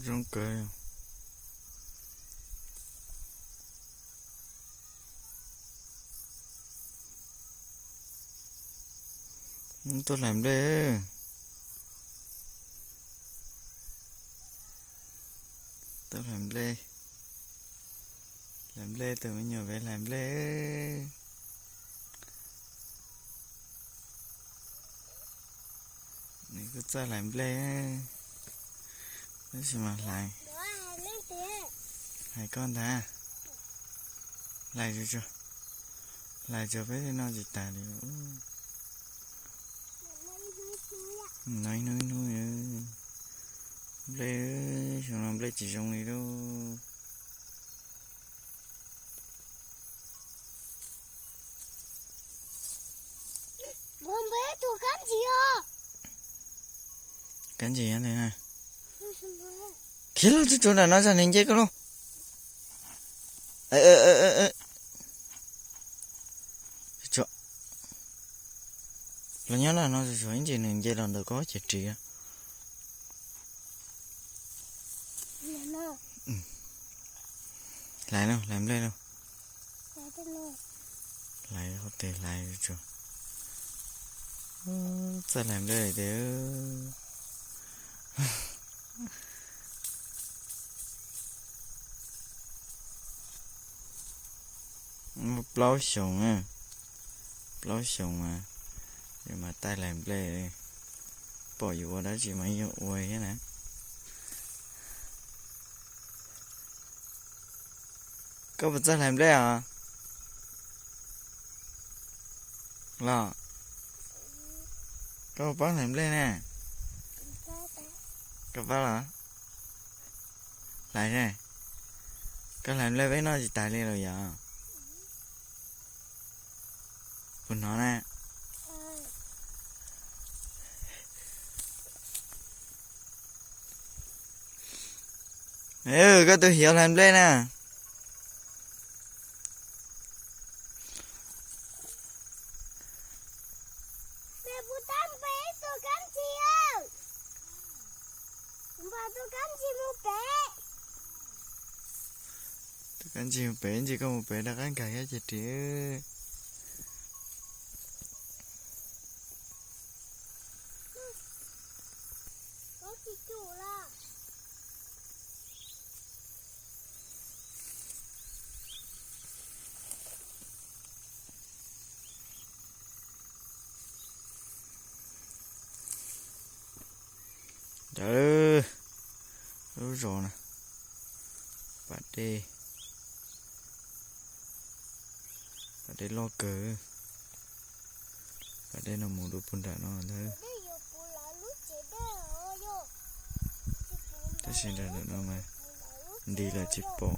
Zoo kawg. Tuaj hlais nplej. Tuaj hlais nplej. Hlais nplej, tus me nyuam pem hlais nplej. Nws kuj txawj hlais nplej, tab sis mas hlais, hais koj ntag. Hlais tsuag tsuag, hlais tsuag peb thiaj noj tsis tas li. Noj ib hnub ib hnub, nplej, xyoo no nplej tsis zoo li lauj. Kab ntsis, khiav los tsuag tsuag nram no zag nws nce koj lauj. Los nyob nram no tsuag tsuag ib ntsis nws nce los ntawm koj ceg ris. Hlais lauj, hlais nplej lauj. Hlais qhov twg hlais tsuag. Txawj hlais nplej tiag. Muaj plaub xyoos, plaub xyoos mas, yus mas taij hlais nplej, pom yus ua dab tsi mas yeej ua thiab na. Koj puas txawj hlais nplej os? Los, koj puas paub hlais nplej ne? Koj paub los? Hlais ne. Koj hlais nplej peb noj tsis tas li los yog? Puas hnov na? Koj tus hiav hlais nplej na. Tus kab ntsig mus pem, ntsig koj mus pem rov qab nkag thiab ceg ris. Ntawd, lub zos na, pas dej, pas dej loj kawg. Pas dej no mus dua puag nram no ntag. Tab sis nram no mas nti lawm tsis pom.